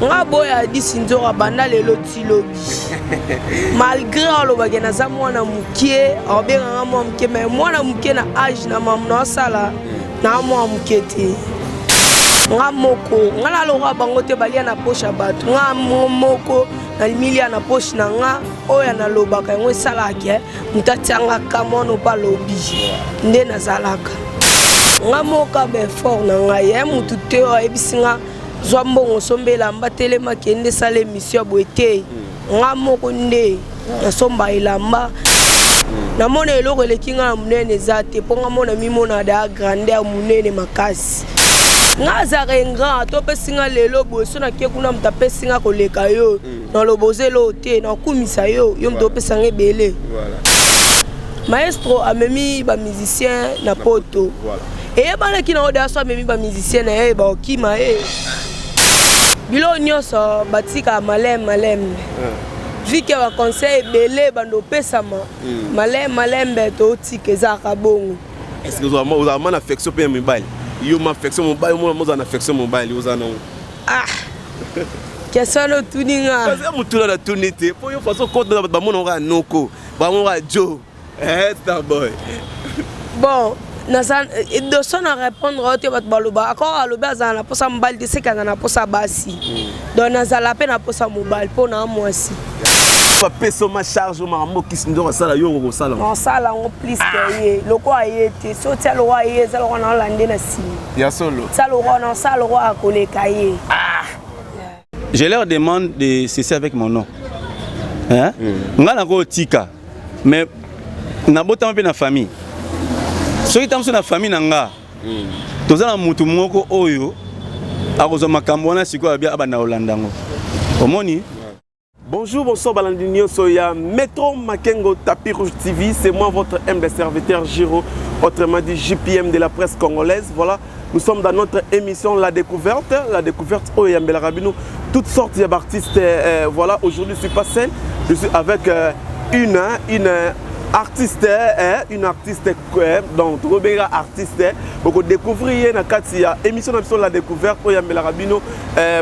Nga boya disi nzora banda lelo ti lobi. Malgré alobaki naza mwana mokie, abenganga mwana mokie, mais mwana mokie na age na mamu naosala na mwana mokie te. Nga moko nga naloka bango te, balia na poche ya bato. Nga moko nalimilia na poche na nga oyo nalobaka yango esalaka moto atianga ka mwana opa alobi nde nazalaka. Nga moko ba effort na ngai ya motu te oyo ayebisi nga zwa mbongo somba elamba, telema kende sala émission ya boye te. Nga moko nde nasomba elamba, namona eloko eleki nga na monene eza te, mpo nga mona mimona da grandeur monene makasi. Nga azalaka ingrat, to opesi nga lelo boye, so nakie kuna moto apesi nga koleka yo, naloba oza eloko te, nakumisa yo, yo moto opesa nga ebele. Maestro amemi bamusicien na poto, eyebanaki na oda so amemi bamusicien na ye baokima ye biloko nyonso, batika maleme malembe vike baconseil ebele bando opesama maleme malembe, totika ezalaka bongo. Est ce que ozala ma na affection mpe ya mibali? Yo ma affection mobali, omona ozala na affection mobali, ozala nango? Ah, question wana otuni nga. Motuna natuni te mpo yo façon kota, bamonaka kaka noko, bamonaka jo Starboy. Bon, naza doso na répondre oyo te. Bato baloba akor alobi azala na mposa mobali te, seke azala na mposa basi. Donc nazala mpe na mposa mobali mpo na mwasi. Bapesa ma charge, makambo kisi nzoko asala, yo okosala? Nasala yango plus que ye. Lokola ye te, so tia lokola ye eza lokola naolande na nsima. Ya solo. Tia lokola nasala lokola akoleka ye. Je leur demande de cesser avec mon nom. Hein? Nga nakotika, mais nabotama mpe na famille. Soki ntango mosusu na famille na nga toza na mutu moko oyo akozwa makambo wana sikoyo abia abanda kolanda yango, omoni. Bonjour, bonsoir, balandi nyonso ya Metro Makengo Tapis Rouge TV. C'est moi, votre humble serviteur Giro, autrement dit JPM de la presse congolaise. Voilà, nous sommes dans notre émission La Découverte. La Découverte, oh, Yambela Rabino, toutes sortes d'artistes. Voilà, aujourd'hui, je ne suis pas seul. Je suis avec une artiste, une artiste, donc, Robert artiste, vous découvrir na kati ya émission La Découverte, oh, Yambela Rabino,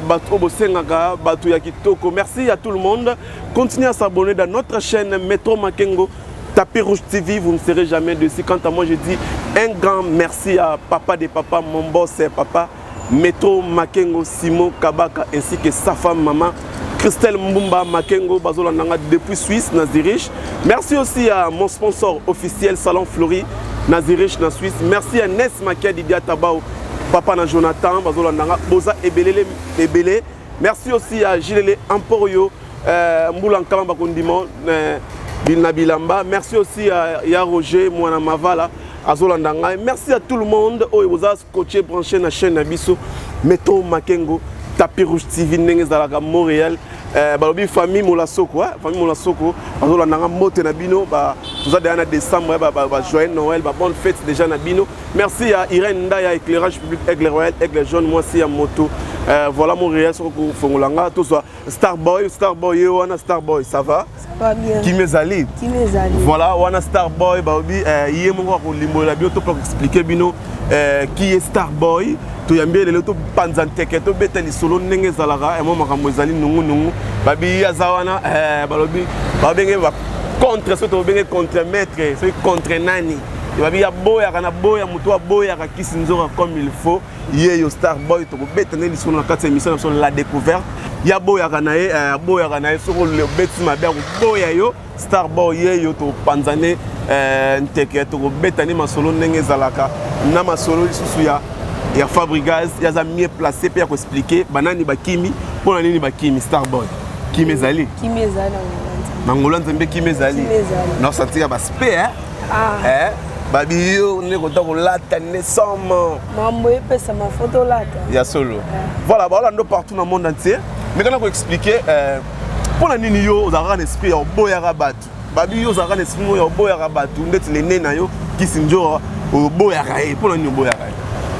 bato bosengaka bato ya kitoko. Merci à tout le monde, continuez à s'abonner dans notre chaîne Metro Makengo Tapis Rouge TV, vous ne serez jamais dessus. Quant à moi, je dis un grand merci à papa de papa, mon boss papa Metro Makengo Simon Kabaka, ainsi que sa femme maman Christelle Mbumba Makengo, bazolandanga depuis Suisse na Zurich. Merci aussi à mon sponsor officiel Salon Fleury na Zurich na Suisse. Merci à Nes Makia Didia Tabao, papa na Jonathan, bazolandanga boza ebelele ebele. Merci aussi à Gilele Emporio, Mbula Nkama Bakondimo na bilamba. Merci aussi à Ya Roger Mwana Mavala, azolanda ngai. Merci à tout le monde oyo boza scotché, branché na chaîne na biso Metro Makengo Tapis Rouge TV ndenge ezalaka Montréal. Balobi famille Molasoko, famille Molasoko bazolandanga, mbote na bino. Toza deja na décembre, ba joyeux Noël, ba bonne fête déjà na bino. Merci à Irène Ndaya, éclairage public Aigle Royal, Aigle Jaune, mwasi ya moto. Voilà, Montréal, soko kofongolanga tozwa Starboy. Starboy ye wana. Starboy, ça va? Ça va bien. Kimezali. Kimezali. Voilà, wana Starboy. Balobi ye moko akolimbolela bino to mpo expliquer bino qui est Starboy. Toyambi lelo, topanza nteke, tobeta lisolo ndenge ezalaka yamo makambo ezali nungunungu. Babi ye aza wana, balobi babenge contre, soki tobenge contre maître, soki contre nani, babi aboyaka na boya moto aboyaka kisi nzoka comme il faut. Ye yo Starboy, tokobeta nde lisolo na kati ya émission na biso La Découverte. Ya boyaka na ye, aboyaka na ye, soki obeti mabe akoboya yo. Starboy ye yo, topanzane nteke, tokobeta nde masolo ndenge ezalaka na masolo lisusu ya Fabrigaz. Ye aza mieux placé mpe ya koexpliquer banani bakimi, mpo na nini bakimi. Starboy, kimi ezali? Kimi ezali. Na ngolo Nzambe, kimi ezali. Naosantika baspe. Babi yo nde kota kolata nde somo. Mambo epesama, foto olata. Ya solo. Voilà, baolanda partout na monde entier, mais kana koexpliquer mpo na nini yo ozalaka na esprit ya oboyaka bato. Babi yo ozalaka na esprit moko ya oboyaka bato ndeti lene na yo kisi nzora, oboyaka ye. Mpo na nini oboyaka ye?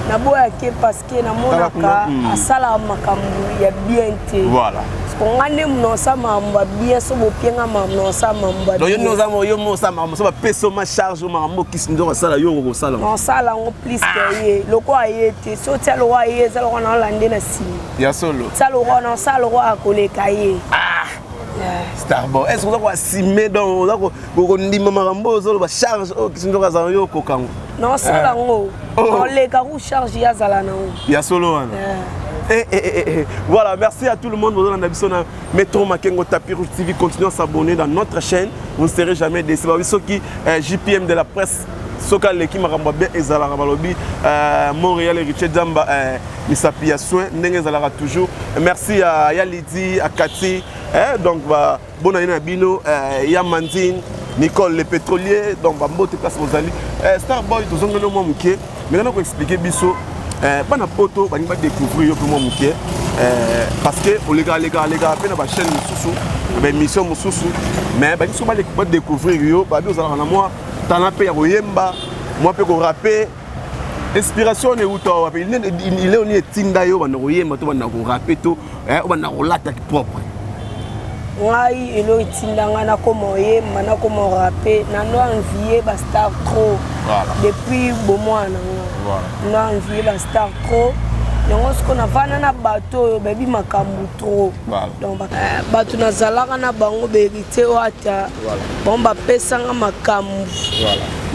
Naboyaki parce que namonaka asalaka makambo ya bien te. Voilà. Siko nga nde munosa makambo ya bien, so bopienga makambo naosala makambo ya Donc yo bien. nde oza yo mo osala makambo, so bapesi yo ma charge o makambo okisi nzoko asala, yo okosala. Naosala yango plus que ye. Lokola ye te, so tia lokola ye, eza lokola naolande na nsima. Ya solo. Tia lokola naosala lokola akoleka ye. Starboy, est ce que oza koassume? Donc oza kondima makambo oyo ozoloba, charge oyo kisi nzoka azala, yo okokango? Naosala yango. Oh. Naoleka ku charge ye azala nango. Ya solo wana. Eh, eh, eh, eh. Voilà, merci à tout le monde. Vous avez na Métro Makengo Tapis Rouge TV. Continuez à s'abonner dans notre chaîne. Vous ne serez jamais déçus. Bah, ceux qui JPM de la presse, soka leki makambo bien ezalaka, balobi Montréal Richard Jamba, misapi ya soin ndenge ezalaka toujours. Merci à ya Lydie, à Cathy, eh, donc ba bonne année na bino, ya Mandine Nicole le pétrolier, donc bambote place bozali. Starboy, tozongeli mwa moke, mais nana koexpliquer biso, bana poto balingi badécouvrir yo mpe mwa moke, parce que olekaka lekaka lekaka mpe na bachaîne mosusu, na baémission mosusu, mais balingi so badécouvrir yo. Babi ozalaka na mwa talent mpe ya koyemba, mwa mpe korapper. Inspiration wana euta wapi? Ile oni etinda yo banda koyemba to banda korapper to obanda kolata propre? Ngai, elo etinda ngai nakoma oyemba, nakoma orape, nando envie bastar trop. Depuis bomwana nga ndo envie bastar trop. Yango sikoyo navanda na bato oyo bayebi makambo trop. Donc bato nazalaka na bango, baheritier oyo ata bango bapesanga makambo.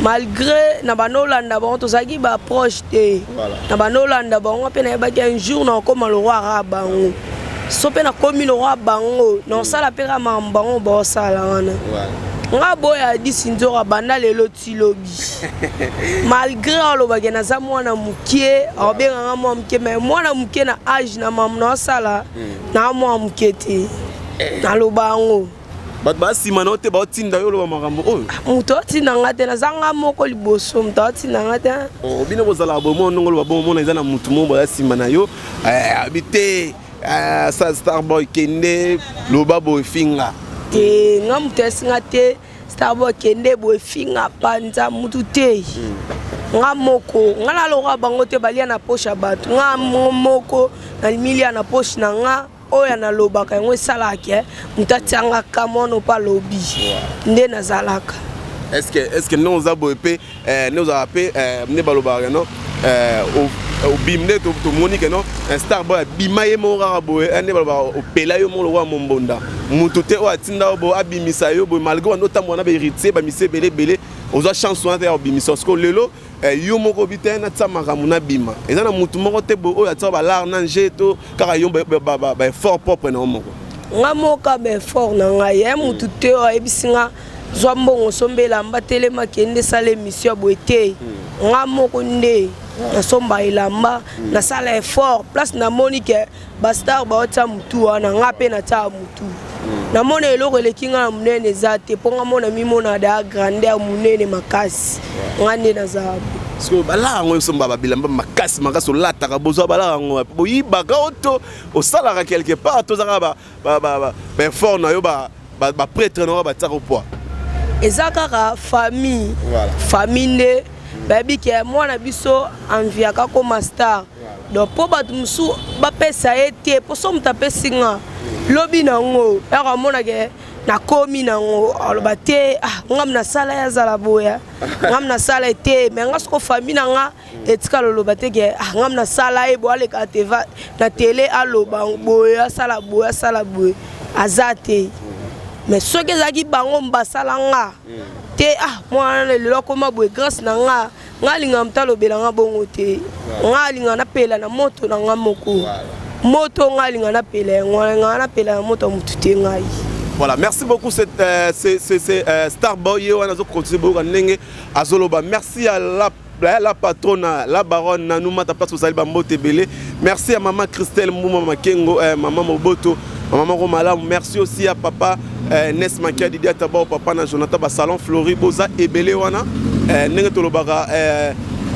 Malgré na bando olanda bango, tozalaki baproche te. Na bando olanda bango mpe nayebaki un jour nakokóma le roi ara bango. So mpe nakomi le roi bango, naosala mpe kaka makambo bango baosala wana. Nga boya disi nzoko banda lelo ti lobi. Malgré alobaki naza mwana mokie, abenganga mwana moke, mais mwana moke na age na mamu naosala na mwana moke te, naloba yango. Bato basima na yo te baotinda yo oloba makambo oyo? Moto aotinda nga te, naza nga moko liboso. Moto aotinda nga te. Oh, bino bozalaka boye, mwa ndongo oloba bongo, mona eza na mutu moko boza nsima na yo, abi te, sa Starboy kende loba boye, finga. Te, nga moto esinga te. Starboy kende boye, finga, panza, mutu te. Nga moko, nga naloka bango te balia na poche ya bato. Nga moko nalimilia na poche na nga. Oyo nalobaka yango esalaka moto atianga kamwana mpo alobi nde nazalaka. Est ce que ndenge oza boye mpe, nde ozalaka mpe, nde balobaka no obimi, nde tomoni ke no Starboy abima ye moko kaka boye, nde balobaka opela yo moko lokola mombonda, motu te oyo atinda yo boye abimisa yo boye, malgré bando otambola na bahéritier, bamisi ebele ebele, ozwa chance wana te ya kobimisa. Sikoyo lelo yo moko obi te natia makambo nabima, eza na motu moko te boye oyo atia balare na nge to kaka yo baeffort propre na yo moko? Nga moko, baeffort na ngai. Ye motu te oyo ayebisi nga zwa mbongo, somba elamba, telema, kende esala émission ya boye te. Nga moko nde nasomba elamba, nasala effort. Place namoni ke bastar baotia motu wana, nga mpe natia motu. Namoni eloko eleki nga na monene eza te, mpo nga mona mimona da grandeur monene makasi. Nga nde nazala. Sikoyo balaka yango, osomba babilamba makasi makasi, olataka, bozwa balaka yango wapi? Boyibaka o to osalaka quelque part, tozaka baeffort na yo, baprêtre na yo batiaka poids? Eza kaka famille. Famille nde bayebi ke mwana biso enviaka koma star. Donc mpo bato mosusu bapesa ye te, mpo so moto apesi nga lobi nango ere amonake nakomi nango, aloba te: "Ah, ngam nasala ye azala boya, ngam nasala ye te." Mais nga soko famille na nga etikala oloba te ke: "Ah, ngam nasala ye boye, aleka na tele, aloba boye, asala boye, asala boye." Aza te. Mais soki ezalaki bango basala nga te: "Ah, mwana lelo akoma boye grâce na nga." Nga alingaka moto alobela nga bongo te. Nga alingaka napela na moto na nga moko. Moto nga alinga napela yango, nga napela na moto ya motu te ngai. Voilà, merci beaucoup. C'est Starboy ye wana azocontinue boyoka ndenge azoloba. Merci à la patronne, la baronne Nanou Mata, place ozali, bambote ebele. Merci à maman Christelle Mbuma Makengo, maman Moboto, maman moko malamu. Merci aussi à papa Nes Makia Didia Tabao, papa na Jonathan Basalon Flori, boza ebele wana. Ndenge tolobaka,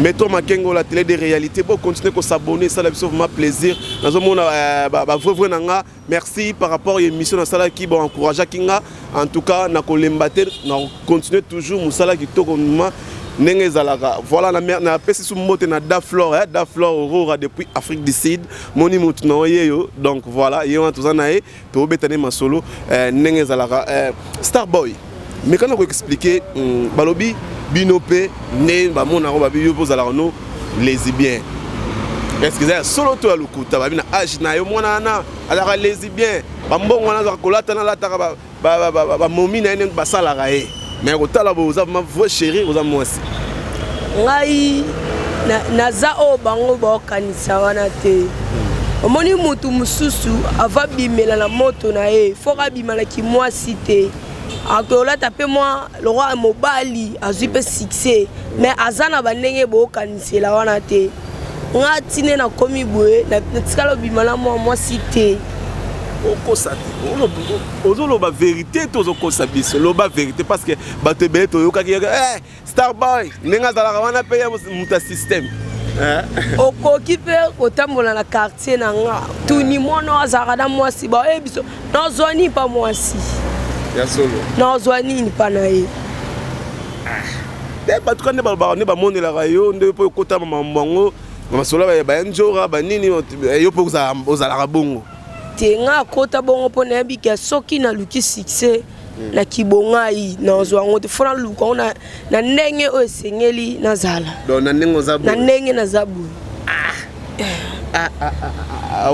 Métro Makengo, la télé des réalités. Bon, continuez ko s'abonner, ça la vraiment plaisir. Nazomona ba vrai vrai nanga. Merci par rapport à l'émission nasalaki, bon, encourageaki nga. En tout cas, nakolemba te, na continuer toujours mosala kitoko. Ma Ndenge ezalaka, voilà, napesi su mbote na Daflor, eh, Daflor Aurora depuis Afrique du Sud. Moni motu na ye yo. Donc voilà, ye wana toza na ye, tobeta ne masolo ndenge ezalaka. Starboy, mais kana koexpliquer, balobi bino mpe nde bamonaka, babi yo mpe ozalaka no lesbien. Est ce que eza ya solo to ya lokuta? Babi na age na yo, mwana wana azalaka lesbien, bambongo wana azalaka kolata, nalataka bamomi na ye ndenge basalaka ye. Mais kotala boye, oza vraiment vrai chéri, oza mwasi. Ngai naza oyo bango baokanisa wana te. Omoni, mutu mosusu ava bimela na moto na ye, fok abima na kimwasi te. Akolata mpe mwa lokwa mobali, azwi mpe succès, mais aza na bandenge bookanisela wana te. Nga tine nakomi boye, natikala obima na mwa mwasi te. Okosa te, ozoloba vérité to ozokosa biso? Loba vérité, parce que bato ebele toyokaki, eh, Starboy ndenge azalaka wana mpe ya moto ya système. Okoki mpe kotambola na quartier na nga, tuni mwana oyo azalaka na mwasi, baoyebi biso. Nazwa nini mpa mwasi? Ya solo? Nazwa nini mpa na ye? Te, bato ka nde balobaka, nde bamonelaka yo nde mpo okotama mambo yango, masolo baya nzora banini, yo mpe ozalaka bongo. Te, nga akota bongo mpo nayebi ke soki naluki succès na kibongai, nazwa yango te. Fo naluka yango na ndenge oyo esengeli nazala. Donc na ndenge oza? Na ndenge naza boye.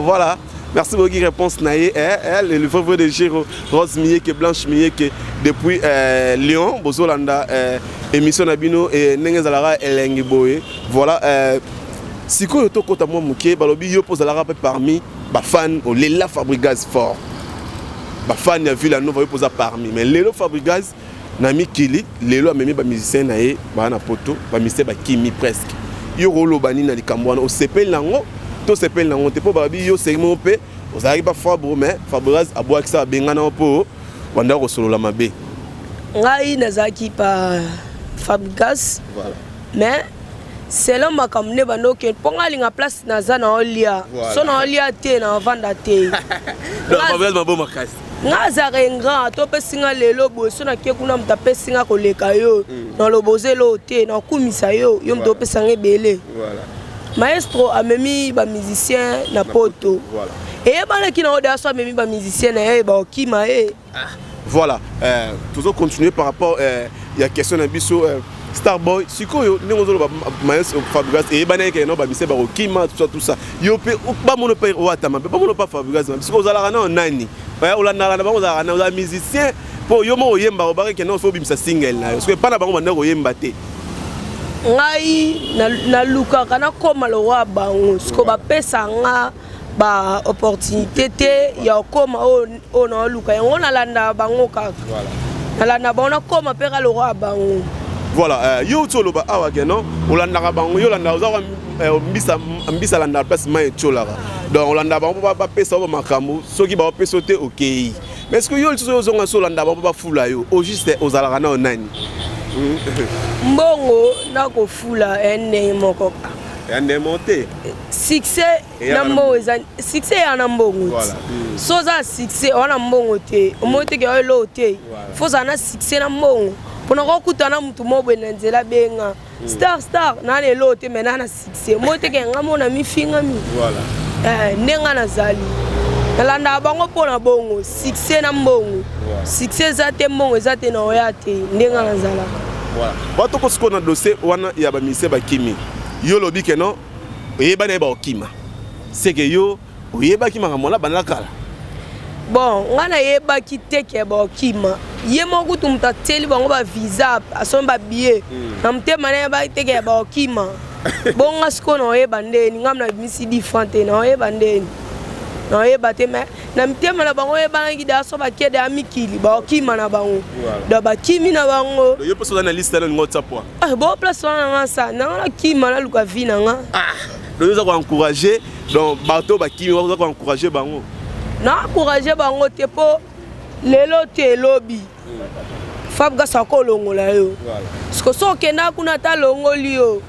Voilà, merci beaucoup. Réponse na ye, eh, eh, le vrai vrai de Giro, Rose Miyeke, Blanche Miyeke depuis Lyon. Bozolanda émission na bino e ndenge ezalaka elengi boye. Voilà, sikoyo tokota mwa moke. Balobi yo mpo ozalaka mpe parmi bafan olela Fabrigas fort, bafan ya Villa Nova, yo mpo oza parmi. Mais lelo Fabrigas na mikili, lelo amemi bamusicien na ye baa na Poto, bamusicien bakimi presque. Yo koloba nini na likambo wana? Osepeli nango to osepeli nango te? Mpo balobi yo seri moko mpe ozalaki pa Fabro, mais Fabrigas abwakisa, abengana mpo bandaka kosolola mabe. Ngai nazalaki pa Fabrigas. Voilà. Mais selon makambo nde banda okende, mpo ngai alinga place naza na olia. So na olia te, na ovanda te. Fabrigas mabo makasi. Nga azalaka ingrat. Topesi nga lelo boye, so nakie kuna, moto apesi nga koleka yo, naloba oza eloko te, nakumisa yo, yo moto opesa nga ebele. Maestro amemi bamusicien na Poto, eyebanaki na oyo so amemi bamusicien na ye, baokima ye. Voilà, toujours continuer par rapport ya question na biso. Starboy, sikoyo ndenge ozoloba maestro Fabrigas eyebani ayeke no bamise bakokima, tout ça, tout ça, yo mpe bamono mpe owatama mpe bamono mpa Fabrigas mabe. Sikoyo ozalaka nao nani? Olandaka na bango, ozalaka na ozala musicien mpo yo moko oyembaka, obaki kende ofo obimisa single na yo. Soki epa na bango banda koyemba te? Ngai nalukaka nakóma lokwa bango. Siko bapesa nga ba opportunité te ya okóma oyo naoluka yango. Nalandaka bango kaka, nalanda bango, nakóma mpe ka lokwa bango. Voilà, yo uti oloba awa ke non, olandaka bango. Yo olandaka, oza mbisa, mbisa alandaka place mai etiolaka. Donc olandaka bango mpo bapesa yo bamakambo. Soki baopesa yo te, okei. Mais est ce que yo lisusu ozonga so olanda bango mpo bafula yo? Au juste ozalaka nao nani? Mbongo nakofula ya ndenge moko kaka. Ya ndenge moko te. Succès na mbongo eza, succès eya na mbongo ti. So oza na succès, oza na mbongo te, omoni teke oyo eloko te. Fo ozala na succès na mbongo mpona kokutana na motu moko boye na nzela, benga star, star naa na eloko te, mais naa na succès, omoni teke nga mona mifingami. Ndenge nga nazali, nalandaka bango mpo na bongo, succès na mbongo. Succès eza te, mbongo eza te, na oya te. Ndenge nga nazalaka. Bato kosikoyo na dossier wana ya bamusicien bakimi, yo olobi ke non, oyebani ye baokima, seke yo oyebaki makambo wana banda kala? Bon, ngai nayebaki te ke baokima. Ye moko kutu moto atieli bango bavisa, asombi babillet na motema, nayebaki te ke baokima. Bonga sikoyo naoyeba ndeni? Ngai nabimisi 10 franc te, naoyeba ndeni? Naoyeba te. Mais na mitema na bango oyebanaki deya, so bakede ya mikili, baokima na bango. Donc bakimi na bango. Yo mpe oza na liste na olinga otya poa? Bo place wana nanga sa nanga, nakima, naluka vie na nga. Donc oza koencourage, donc bato bakimi, oza koencourage bango? Na encourage bango te, mpo lelo te, elobi Fabrigas akolongola yo. Siko so okendaka kuna, ata alongoli yo,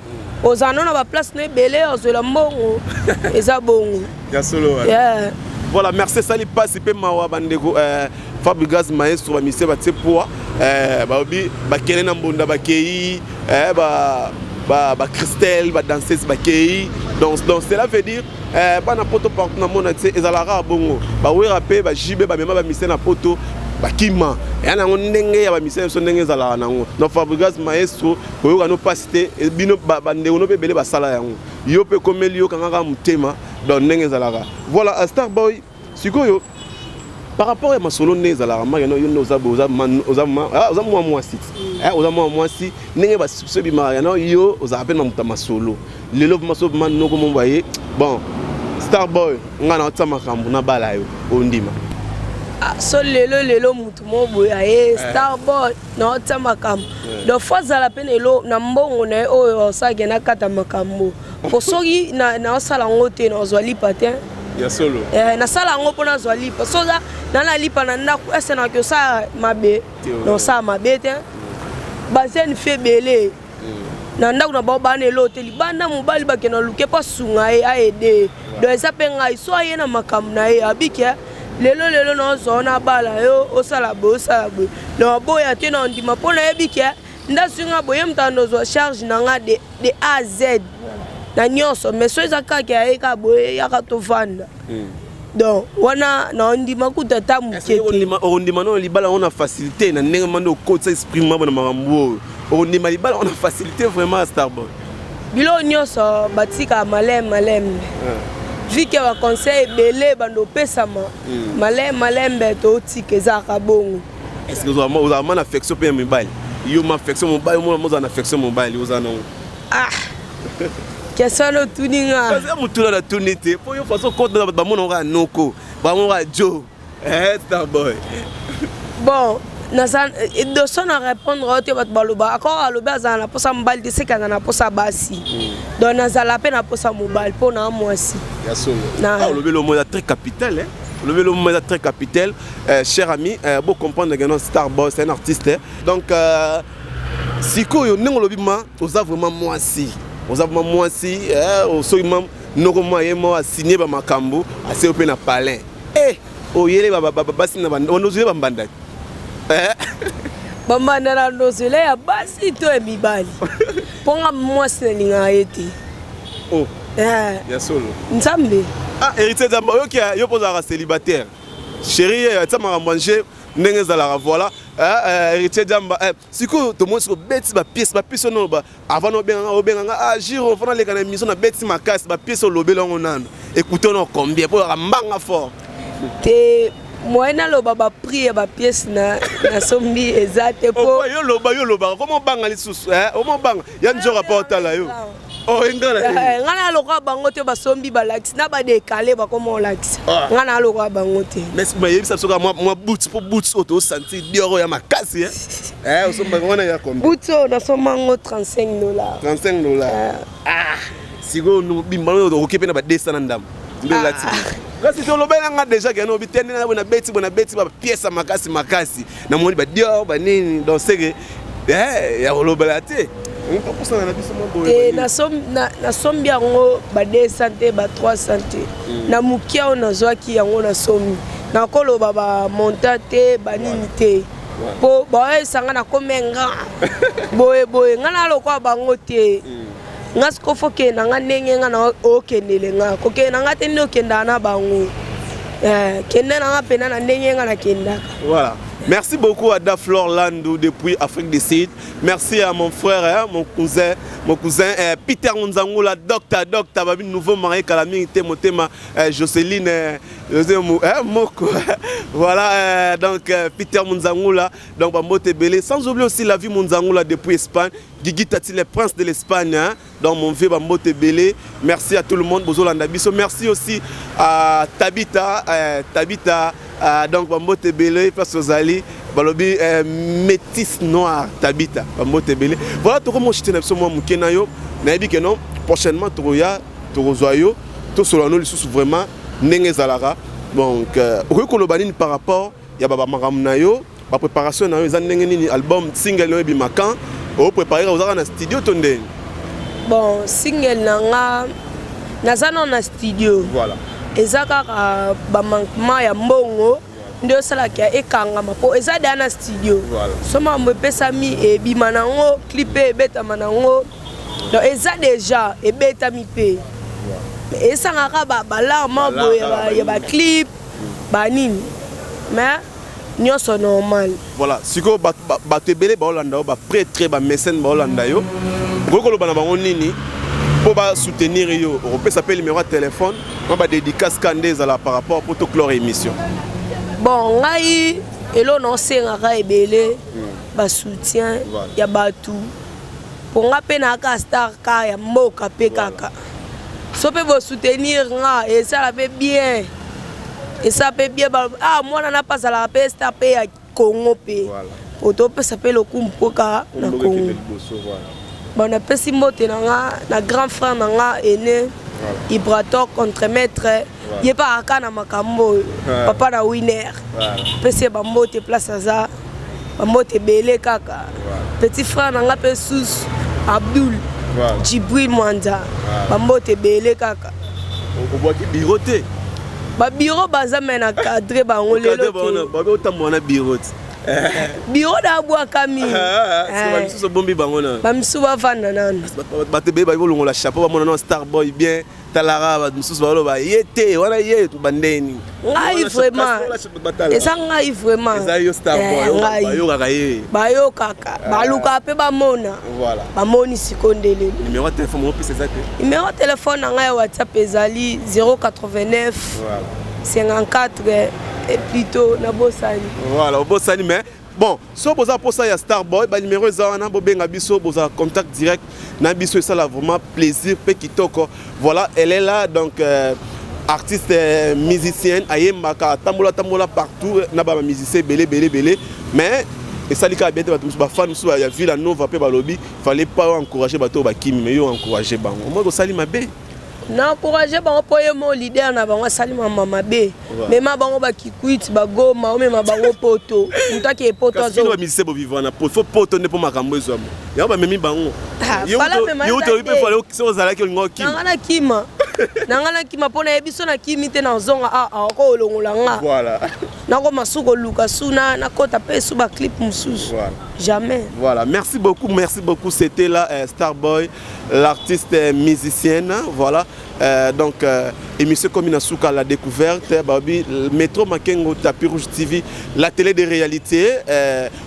ozala no na baplace no ebele, ozwela mbongo, eza bongo. Ya solo. Yeah. Voilà, merci. Esali mpasi mpe mawa, bandeko. Fabregas maestro, bamusiciens batie poids, balobi bakende na mbonda, bakei bacristel, badanseuse bakei. Donc cela veut dire bana Poto partout na mona tie ezalaka bongo. Bawera mpe bajibe bamema bamusiciens na Poto, bakima eya nango ndenge ya bamusiciens biso, ndenge ezalaka nango. Donc Fabregas maestro, koyoka no mpasi te. Bino bandeko no mpe ebele basala yango, yo mpe ekomeli yo, kangaka motema. Donc ndenge ezalaka, voilà. Starboy, sikoyo par rapport ya masolo ndenge ezalaka, makeno yo nde oza mwa mwasi, oza mwa mwasi, ndenge basusu ebimaka yana, yo ozalaka mpe na moto ya masolo. Lelo vraiment so vraiment noko mo baye, bon, Starboy, ngai na otia makambo na bala yo, ondima? So lelo lelo motu moko boye aye, Starboy, na otia makambo, donc faut azala mpe na mbongo na ye oyo osalaki na kata makambo, po soki naosala yango te, nazwa lipa te. Ya solo. Nasala yango mpo nazwa lipa. So oza na lipa na ndako, ese naki osala mabe, naosala mabe te. Bajeunes filles ebele na ndako na bao bana elo te, libanda mobali bakende luke mpo asunga ye, aede. Donc eza mpe ngai, so aye na makambo na ye, abike lelo lelo nazwa na bala yo, osala boye, osala boye, na aboya te, na ndima, mpo nayebi ke ndasi nga boye, moto andozwa charge na nga de A à Z na nyonso. Mais so eza kaka aye kaka boye, yaka tovanda, donc wana na ndima kuta ata moke te. Okondima no libala yango na facilité, na ndenge mande okotisa esprit mabo na makambo oyo, okondima libala yango na facilité vraiment, Starboy? Biloko nyonso batikaka maleme malembe, vu que baconseil ebele bando opesama maleme malembe, totika, ezalaka bongo. Est ce que ozala ma na affection mpe ya mibali? Yo ma affection mobali, omona ozala na affection mobali, ozala nango? Ah, question wana otuni nga. Motuna na tuni te, mpo yo façon okota, bamona kaka noko, bamona kaka jo Starboy. Bon, naza doso na répondre oyo te. Bato baloba akor, alobi azala na mposa mobali te, seke azala na mposa basi. Donc nazala mpe na mposa mobali mpo na mwasi. Ya solo, olobi lomo eza très capital, hein? Olobi lomo eza très capital. Cher ami, bo comprendre que non, Starboy c'est un artiste, hein? Donc sikoyo ndenge olobi ma oza vraiment mwasi, oza vraiment mwasi, soki ma noko mwa ye mo asigne bamakambo, aseyo mpe na palin, oyele basi na ozwile bambanda. Bambanda na nozwele ya basi to ya mibali, mpo nga mwasi nalingaka ye te. Oh. Ya solo? Nzambe. Ah, Héritier Nzambe, oyoki yo mpo ozalaka célibataire, chéri, atia makambo anje ndenge ezalaka, voilà. Héritier Jamba, sikoyo tomoni sikoyo beti bapièce, bapièce oyo avant obenganga, obenganga, ah Giro, fana leka na émission na beti makasi, bapièce olobeli yango nano, écoute ono combien, mpo oyaka mbanga fort? Te, moyen naloba baprix ya bapièce na nasombi eza te, po yo loba, yo lobaka koma obanga lisusu, oma obanga ya nzoka mpo otala yo. Nga nalokola bango te. Basombi, balakisi na badekale, bakoma olakisa. Nga nalokola bango te. Mais yebisa biso kaka mwa boots, mpo boots oyo tosentir Dior oyo ya makasi, osombaka wana ya combien? Boots oyo nasomba yango 35 dollars. 35 dollars. Sikoyo bimba okoki mpe na ba 200 na ndambo nde olati. Kasi tolobela nga déjà kena obi te, ndenge na beti bo na beti bapièce makasi makasi, namoni badior banini, donc seke ya kolobela te, topusana na biso mwa boye. Nasombi yango ba 200 te, ba 300 te, na mokia oyo nazwaki yango nasombi. Nakoloba bamontant te, banini te, mpo baoyesanga nakomi nga boye boye. Nga nalokola bango te. Nga siko faut kende na nga ndenge nga na okendele, nga kokende na nga te nde okendaka na bango. Kende na nga mpena na ndenge nga nakendaka. Voilà. Merci beaucoup à Daflor Landou depuis Afrique du Sud. Merci à mon frère, hein, mon cousin Peter Nzangoula, docteur, docteur, babi nouveau marié Kalami, Motema, Jocelyne, hein, Moko. Voilà, donc Peter Munzangoula, donc Bambote Belé. Sans oublier aussi la vie Munzangoula depuis Espagne. Guigui Tati, le prince de l'Espagne, hein, dans mon vieux Bambote Belé. Merci à tout le monde, Bozolanda biso. Merci aussi à Tabita, Tabita, donc Bambote Belé, place aux Ali, balobi métis noir Tabita, Bambote Belé. Voilà, tout comme je biso moi muke na yo, nayebi que non, prochainement tokoya, tokozwa yo, tosola no lisusu vraiment ndenge ezalaka. Donc okoki koloba nini par rapport ya ba makambo na yo, ba préparation na yo eza ndenge nini? Album, single na yo ebima quand? Opréparé, ozaka na studio to ndenge? Bon, single na nga naza nano na studio. Voilà. Eza kaka bamanquement ya mbongo. Nde osalaka ekangama mpo eza deya na studio. So makambo epesami, ebima nango, clip mpe ebetama nango. Donc eza déjà ebetami mpe esangaka balarme boye ya baclip banini, mais nyonso normal. Voilà, sikoyo bato ebele baolanda yo, baprêtre, bamécène baolanda yo, okoki koloba na bango nini mpo basoutenir yo? Okopesa mpe numéro ya téléphone mwa badédicace ka nde ezala par rapport mpo toclore émission. Bon, ngai elo naosengaka ebele basoutien ya bato, mpo nga mpe nayaka star ka ya mboka mpe kaka. So mpe bosoutenir nga, esala mpe bien, esala mpe bien. Ah, mwana na mpe azalaka mpe star mpe ya Congo mpe po topesa mpe lokumu mpoka na Congo. Bon, napesi mbote na nga na grand frère na nga aîné Ibrator, contremaître, ye mpe akaka na makambo oyo, papa na Winner. Pesi ye bambote place aza, bambote ebele kaka. Petit frère na nga mpe susu Abdul Jibril Mwanza, bambote ebele kaka. Obwaki biro te? Babiro baza me na cadre bango lelo te. Babi otambola na biro te? Biro na abwakami. Bamisusu obombi bango na Bamisusu bavanda nano. Bato ebele babi bolongola chapeau, bamona na Star Boy bien. Talaka, bato mosusu baloba ye te wana, ye bandeni. Ngai vraiment, eza ngai vraiment. Eza yo Star Boy, bayokaka ye. Bayokaka, balukaka mpe bamona. Bamoni sikoyo nde lelo. Numéro ya téléphone mopesa eza te? Numéro ya téléphone na ngai ya WhatsApp ezali 089 54 et plutôt nabosani. Voilà, obosani, mais bon, so boza mposa ya Star Boy, banuméro eza wana, bobenga biso, bozala contact direct na biso, esala vraiment plaisir mpe kitoko. Voilà, elle est là, donc artiste musicienne, ayembaka, atambola tambola partout na bamusicien ebele ebele ebele, mais esali kaka bien te. Bato mosusu, bafan mosusu ya Villa Nova mpe balobi fallait pas encourager bato oyo bakimi, mais yo encourager bango, omoi kosali mabe. Na encourage bango mpo ye mo leader na bango asali mama mabe. Mema bango bakikwiti, bagoma, omema bango poto, moto ake poto. Kasi bino bamusicien bovivre na poto, faut poto nde mpo makambo ezwama, yango bamemi bango. Yo toyebi mpe fale so ozalaki olinga okima. Nanga nakima, nanga nakima mpo nayebi so nakimi te, nazonga ako olongola nga. Nakoma su koluka su nakota mpe su baclip mosusu, jamais. Voilà, merci beaucoup, merci beaucoup. C'était là Starboy, l'artiste musicienne. Voilà. Donc, émission comme Nasuka, la découverte, babi, Métro Makengo, Tapis Rouge TV, la télé des réalités.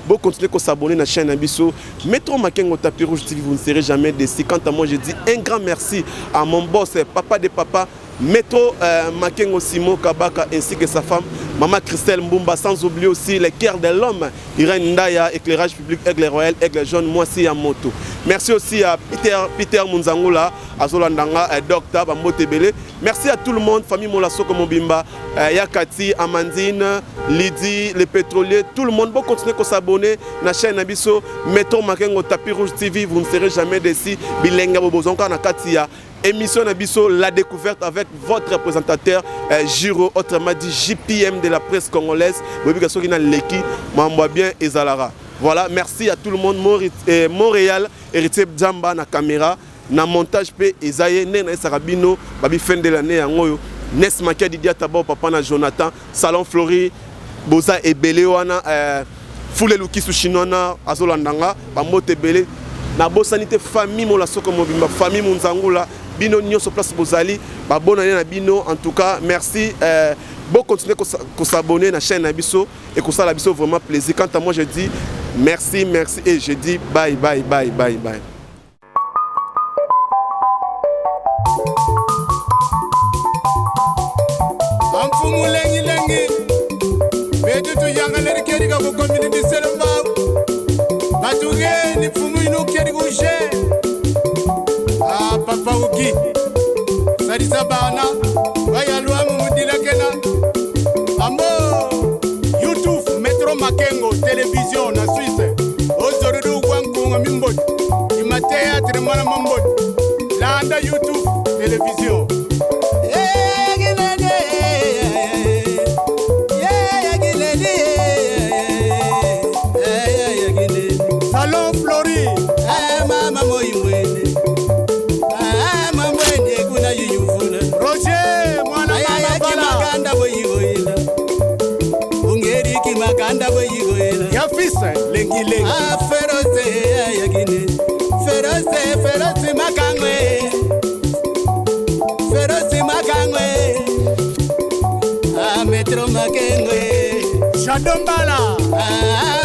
Bon, continuez à s'abonner à la chaîne na biso. Métro Makengo, Tapis Rouge TV, vous ne serez jamais déçus. Quant à moi, je dis un grand merci à mon boss, papa de papa, Métro Makengo Simon Kabaka, ainsi que sa femme, Maman Christelle Mbumba, sans oublier aussi les cœurs de l'homme, Irène Ndaya, éclairage public, Aigle Royal, Aigle Jaune, moi aussi à moto. Merci aussi à Peter, Peter Munzangula, Azolandanga, Docteur Bambote Bele. Merci à tout le monde, famille Molasoko Mobimba, Yakati, Amandine, Lydie, les pétroliers, tout le monde. Bon, continuez à s'abonner à la chaîne na biso, Métro Makengo, Tapis Rouge TV, vous ne serez jamais déçus. Bilenga Bobozonka na Katia. Émission na biso, la découverte avec votre présentateur Giro, autrement dit JPM de la presse congolaise. Boyebi soki na leki, mambo bien ezalara. Voilà, merci à tout le monde. Montréal, héritier Djamba na caméra, na montage pe ezaye ne na esarabino, babi fin de l'année yango yo. Nes Makia Didia Tabo, papa na Jonathan, Salon Flori, Boza ebele wana Fule Lukisu Shinwana azolandanga, bambote ebele. Nabosani te famille Molasoko mobimba, famille Munzangula, bino nyonso place bozali, babonane na bino. En tout cas, merci. Bon, continuer à s'abonner à la chaîne na biso et que ça la biso vraiment plaisir. Quant à moi, je dis merci, merci et je dis bye bye bye bye bye. Amfumu lengi betu tuyangaleri keri ka kukomini disele mbawu batugeni mfumu inu keri kushe. Ah, papa uki salisa bana bayalwamu mudilakena ambo YouTube Metro Makengo Télévision na Suisse ozorudu gwankunga mimboti ima théâtre mwana mamboti landa YouTube Télévision. Salon Flori. Mama moi mwene mama mwene kuna yuyuvuna. Roger mwana mama bala. Makanda boyiboyila. Fils Lengi Lengi. Ah, Ferose ayakine. Ferose, Ferose makangwe. Ferose makangwe. Ah, Metro makengwe. Shadombala. Ah,